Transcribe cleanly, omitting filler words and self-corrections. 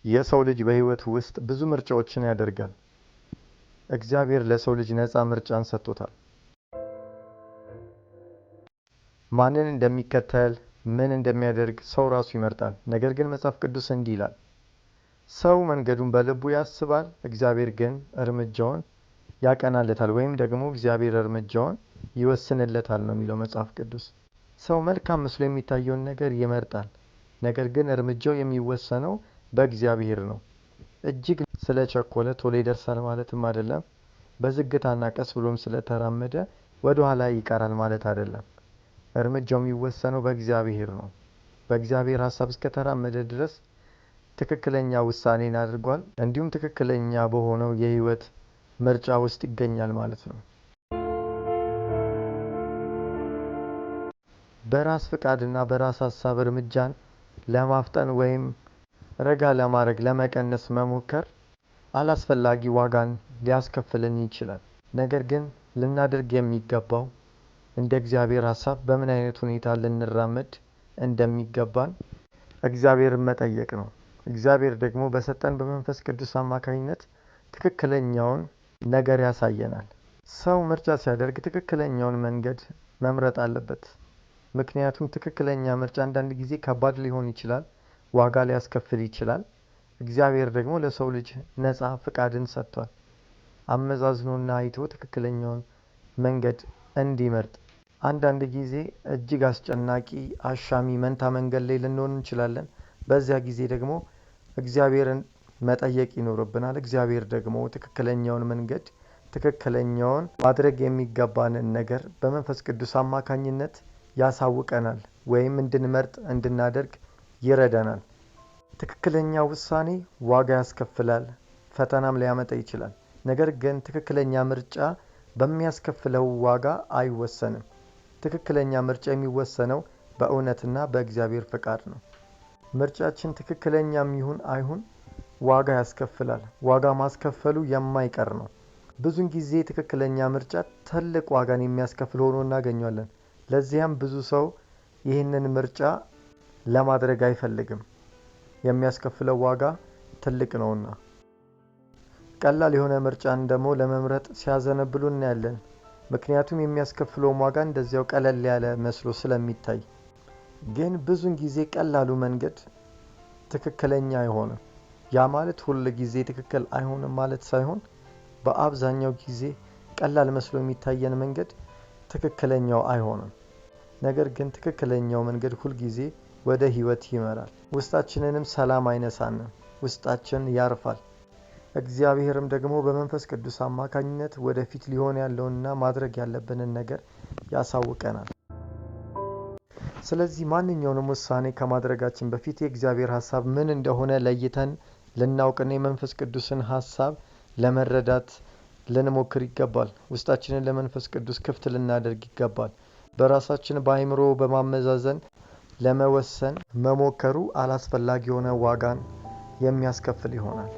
የሰው ልጅ በሕይወቱ ውስጥ ብዙ ምርጫዎችን ያደርጋል። እግዚአብሔር ለሰው ልጅ ነፃ ምርጫን ሰጥቶታል። ማንን እንደሚከተል፣ ምን እንደሚያደርግ ሰው ራሱ ይመርጣል። ነገር ግን መጽሐፍ ቅዱስ እንዲህ ይላል፣ ሰው መንገዱን በልቡ ያስባል፣ እግዚአብሔር ግን እርምጃውን ያቀናለታል፣ ወይም ደግሞ እግዚአብሔር እርምጃውን ይወስንለታል ነው የሚለው መጽሐፍ ቅዱስ። ሰው መልካም መስሎ የሚታየውን ነገር ይመርጣል፣ ነገር ግን እርምጃው የሚወሰነው በእግዚአብሔር ነው። እጅግ ስለቸኮለ ቶሎ ይደርሳል ማለትም አይደለም። በዝግታና ቀስ ብሎም ስለተራመደ ወደ ኋላ ይቀራል ማለት አይደለም። እርምጃው የሚወሰነው በእግዚአብሔር ነው። በእግዚአብሔር ሀሳብ እስከተራመደ ድረስ ትክክለኛ ውሳኔን አድርጓል፣ እንዲሁም ትክክለኛ በሆነው የህይወት ምርጫ ውስጥ ይገኛል ማለት ነው። በራስ ፍቃድና በራስ ሀሳብ እርምጃን ለማፍጠን ወይም ረጋ ለማድረግ ለመቀነስ መሞከር አላስፈላጊ ዋጋን ሊያስከፍልን ይችላል። ነገር ግን ልናደርግ የሚገባው እንደ እግዚአብሔር ሀሳብ በምን አይነት ሁኔታ ልንራመድ እንደሚገባን እግዚአብሔርን መጠየቅ ነው። እግዚአብሔር ደግሞ በሰጠን በመንፈስ ቅዱስ አማካኝነት ትክክለኛውን ነገር ያሳየናል። ሰው ምርጫ ሲያደርግ ትክክለኛውን መንገድ መምረጥ አለበት። ምክንያቱም ትክክለኛ ምርጫ አንዳንድ ጊዜ ከባድ ሊሆን ይችላል፣ ዋጋ ሊያስከፍል ይችላል። እግዚአብሔር ደግሞ ለሰው ልጅ ነፃ ፍቃድን ሰጥቷል። አመዛዝኖና አይቶ ትክክለኛውን መንገድ እንዲመርጥ። አንዳንድ ጊዜ እጅግ አስጨናቂ፣ አሻሚ መንታ መንገድ ላይ ልንሆን እንችላለን። በዚያ ጊዜ ደግሞ እግዚአብሔርን መጠየቅ ይኖርብናል። እግዚአብሔር ደግሞ ትክክለኛውን መንገድ፣ ትክክለኛውን ማድረግ የሚገባንን ነገር በመንፈስ ቅዱስ አማካኝነት ያሳውቀናል፣ ወይም እንድንመርጥ እንድናደርግ ይረዳናል። ትክክለኛ ውሳኔ ዋጋ ያስከፍላል፣ ፈተናም ሊያመጣ ይችላል። ነገር ግን ትክክለኛ ምርጫ በሚያስከፍለው ዋጋ አይወሰንም። ትክክለኛ ምርጫ የሚወሰነው በእውነትና በእግዚአብሔር ፈቃድ ነው። ምርጫችን ትክክለኛም ይሁን አይሁን ዋጋ ያስከፍላል። ዋጋ ማስከፈሉ የማይቀር ነው። ብዙን ጊዜ ትክክለኛ ምርጫ ትልቅ ዋጋን የሚያስከፍል ሆኖ እናገኘዋለን። ለዚያም ብዙ ሰው ይህንን ምርጫ ለማድረግ አይፈልግም። የሚያስከፍለው ዋጋ ትልቅ ነውና። ቀላል የሆነ ምርጫን ደግሞ ለመምረጥ ሲያዘነብሉ እናያለን። ምክንያቱም የሚያስከፍለውም ዋጋ እንደዚያው ቀለል ያለ መስሎ ስለሚታይ። ግን ብዙን ጊዜ ቀላሉ መንገድ ትክክለኛ አይሆንም። ያ ማለት ሁል ጊዜ ትክክል አይሆንም ማለት ሳይሆን በአብዛኛው ጊዜ ቀላል መስሎ የሚታየን መንገድ ትክክለኛው አይሆንም። ነገር ግን ትክክለኛው መንገድ ሁል ጊዜ ወደ ህይወት ይመራል። ውስጣችንንም ሰላም አይነሳንም፣ ውስጣችን ያርፋል። እግዚአብሔርም ደግሞ በመንፈስ ቅዱስ አማካኝነት ወደፊት ሊሆን ያለውንና ማድረግ ያለብንን ነገር ያሳውቀናል። ስለዚህ ማንኛውንም ውሳኔ ከማድረጋችን በፊት የእግዚአብሔር ሀሳብ ምን እንደሆነ ለይተን ልናውቅና የመንፈስ ቅዱስን ሀሳብ ለመረዳት ልንሞክር ይገባል። ውስጣችንን ለመንፈስ ቅዱስ ክፍት ልናደርግ ይገባል። በራሳችን በአእምሮ በማመዛዘን ለመወሰን መሞከሩ አላስፈላጊ የሆነ ዋጋን የሚያስከፍል ይሆናል።